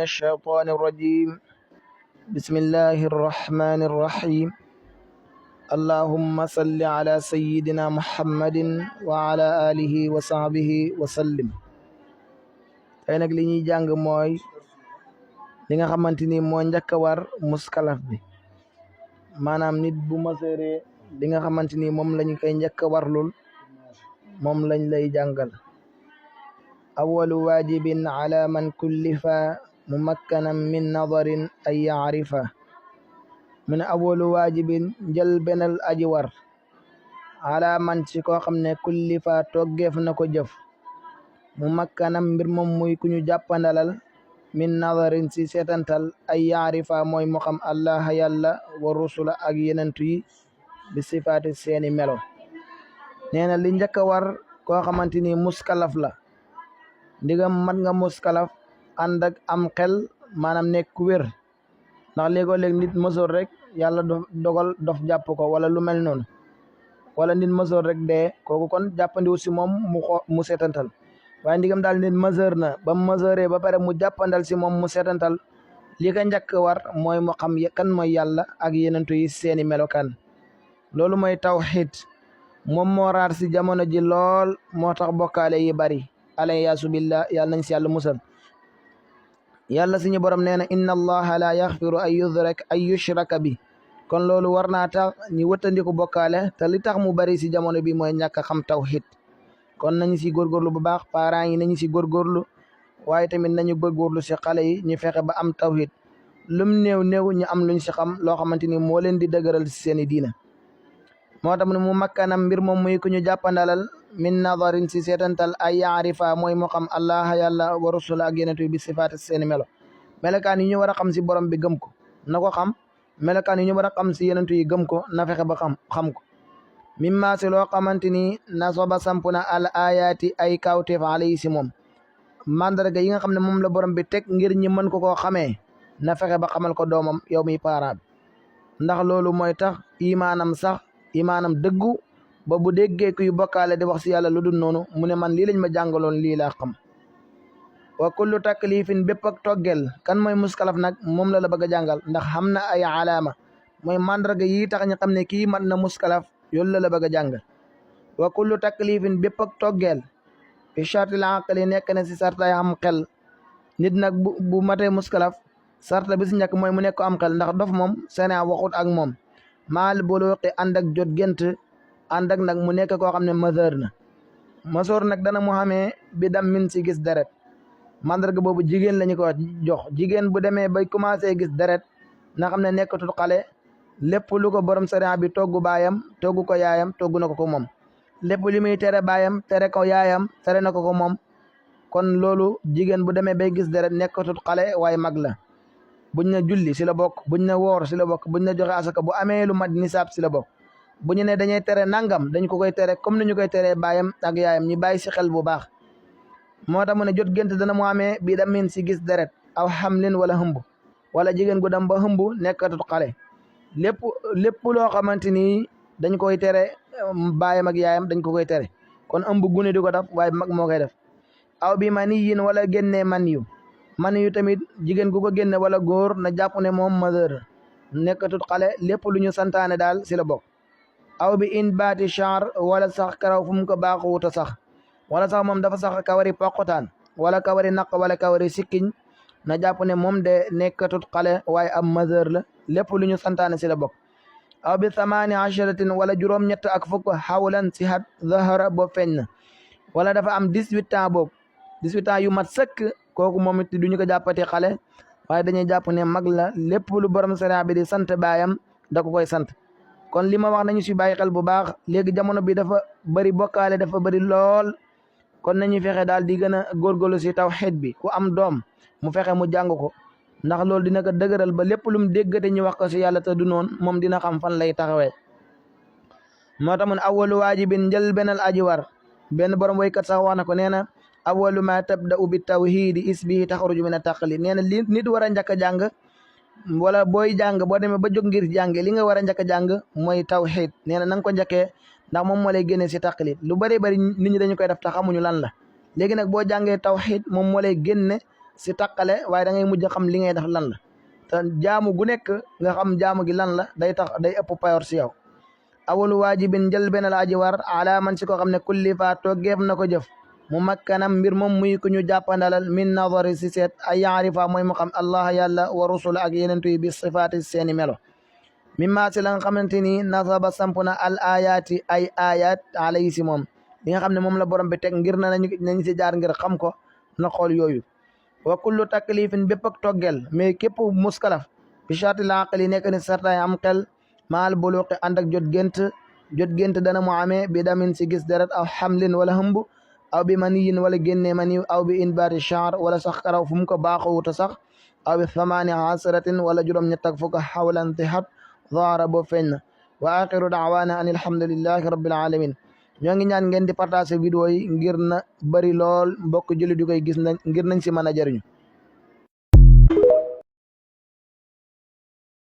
الشيطان الرجيم بسم الله الرحمن الرحيم اللهم صل على سيدنا محمد وعلى آله وصحبه وسلم tey nag li ñuy jàng mooy li nga xamante ni moo njëkk a war muskalaf bi maanaam nit bu maseeree li nga xamante ni moom lañu koy njëkk a warlul moom lañ lay jàngal awalu waajibin ala man kullifa mumakkanan min nadarin ay yaarifa mu ne awalu waajibin njël benal aji war ala man ci koo xam ne kullifa toggeef na ko jëf mumakkanam mbir moom muy ku ñu jàppandalal min nadarin ci seetantal ay yaarifa mooy mu xam allah yàlla wa rusula ak yenentu yi bi sifaati seeni melo nee na li njëkk a war koo xamante ni muskalaf la ndigam mat nga muskalaf ànd ak am xel maanaam nekk wér ndax léegoo-léeg nit mësoor rek yàlla dogal dof jàpp ko wala lu mel noonu wala nit mësoor rek dee kooku kon jàppandiwu si moom mu seetantal waaye ndigam daal nit mësoor na ba mu mësooree ba pare mu jàppandal si moom mu seetantal li ko njëkk war mooy mu xam kan mooy yàlla ak yenentu yi seeni melokaan loolu mooy tawxiid moom moo raar si jamono ji lool moo tax bokkaale yi bari alayaasu billah yàlla nañ si yàlla musal yàlla suñu borom nee na inna allaha la yaxfiru ay yushraka bi kon loolu war naa tax ñu wëttandiku bokkaale te li tax mu bari si jamono bi mooy ñàkk a xam tawxiid kon nañu si góorgóorlu bu baax parents yi nañu si góorgóorlu waaye tamit nañu góorgóorlu si xale yi ñu fexe ba am tawxiid lum néew néew ñu am luñ si xam loo xamante ni moo leen di dëgëral si seeni diina moo tax mu makkanam mbir moom muy ku ñu jàppandalal min nadarin si seetantal ay yaarifa mooy mu xam allah yàlla wa rusula ak yenentu bi sifaat seeni melo melokaan yi ñu war a xam si borom bi gëm ko na ko xam melokaan yi ñu war a xam si yenentu yi gëm ko na fexe ba xam ko mimma si loo xamante ni na soba sampu na al ayaati ay kawteef alayhi si moom mandarga yi nga xam ne moom la borom bi teg ngir ñi mën ko koo xamee na fexe ba xamal ko doomam yow mi parent bi ndax loolu mooy tax imaanam dëggu ba bu déggee kuy bokkaale di wax si yàlla lu dul noonu mu ne man lii lañ ma jàngaloon lii laa xam wa kullu taklifin bépp ak toggel kan mooy muskalaf nag moom la bëgg a jàngal ndax xam na ay alaama mooy mandarga yi tax ñu xam ne kii mat na muskalaf yoolu la bëgg a jàngal wa kullu taklifin bépp ak toggel fi chartil aqli nekk na si sartay am xel nit nag bu matee muskalaf sarta bi si njëkk mooy mu nekk ko am xel ndax dof moom sena waxut ak moom maal buluqi ànd ak jot gént ànd ak nag mu nekk koo xam ne masoor nag dana mu xamee bi dam min si gis deret mandarga boobu jigéen lañu ko jox jigéen bu demee bay commencé gis deret na xam ne nekkatul xale lépp lu ko borom sariya bi toggu baayam toggu ko yaayam toggu na ko moom lépp li muy tere baayam tere ko yaayam tere na ko moom kon loolu jigéen bu demee bay gis deret nekkatul xale waaye mag la buñ na julli si la bokk buñ na woor si la bokk buñ na joxe asaka bu amee lu mat nisaab si la bokk bu ñu ne dañuy tere nangam dañ ko koy tere comme ni ñu koy teree baayam ak yaayam ñu bàyyi si xel bu baax moo tax mu ne jot gént dana mu amee bii da min si gis deret aw xamlin wala hëmb wala jigéen gu dem ba hëmb nekkatut xale lépp loo xamante ni dañ koy tere baayam ak yaayam dañ ko koy tere kon ëmb gune di ko def waaye mag moo koy def aw bi maniyin wala génnee man yu tamit jigéen gu ko génne wala góor na jàpp ne moom majeur nekkatut xale lépp lu ñu santaane daal si la bokk aw bi in baati char wala sax karaw fu mu ko baaxuwuta sax wala sax moom dafa sax kawari poqutaan wala kawari naq wala kawari sikkiñ na jàpp ne moom de nekkatut xale waaye am majeur la lépp lu ñu santaane si la bokk aw bi 18 wala juróom-ñett ak fukk xawlan si hat zahara boobu feeñ na wala dafa am 18 ans boobu 18 ans yu mat sëkk kooku moom it duñu ko jàppati xale waaye dañuy jàpp ne mag la lépp lu borom sariya bi di sant baayam da ko koy sant kon li ma wax nañu si bàyyi xel bu baax léegi jamono bi dafa bëri bokkaale dafa bëri lool kon nañu fexe daal di gën a góorgóorlu si tawxiid bi ku am doom mu fexe mu jàng ko ndax loolu dina ko dëgëral ba lépp lu mu déggate ñu wax ko si yàlla te du noonu moom dina xam fan lay taxawee moo tax mun awalu waajibin njël benal aji war benn borom woykat sax wax na ko nee na awalu ma tabda'u bi tawhidi isbihi taxaruju min a taqlid nee na li nit war a njëkk a jàng wala booy jàng boo demee ba jóg ngir jànge li nga war a njëkk a jàng mooy tawhid nee na nga ko njëkkee ndax moom moo lay génne si taqlid lu bari nit ñi dañu koy def te xamuñu lan la léegi nag boo jàngee tawhid moom moo lay génne si taqale waaye da ngay mujj xam li ngay def lan la te jaamu gu nekk nga xam jaamu gi lan la day tax day ëpp payor si yow awalu waajibin njël benn la aji war ala man si ko xam ne kulli fa toggeef na ko jëf mu makkanam mbir moom muy ku ñu jàppandalal min nadari si seet ay yaarifa mooy mu xam allah yàlla wa rusul ak yenentu yi bi sifaati seeni melo mimma si la nga xamante ni nasaba samp na al ayaati ay ayat alayhi si moom li nga xam ne moom la borom bi teg ngir na nañ si jaar ngir xam ko na xool yooyu wa kullu taklifin bépp ak toggel mais képp muskalaf bi charti laqali nekk ni sartaay am xel maal buluqi ànd ak jot gént dana mu amee bi damin si gis deret aw xamlin wala hëmb aw bi maniyin wala génne maniw aw bi inbaati char wala sax karaw fu mu ko baaxowuta sax aw bi thamaani asratin wala juróom ñett ak fukk xawlan tihat zahara boo feeñ na wa axiru daawaana an alhamdulillahi rabbil alamin ñoo ngi ñaan ngeen di partager vidéo yi ngir na bari lool mbokk jullit di koy gis ngir nañ si mën a jëriñu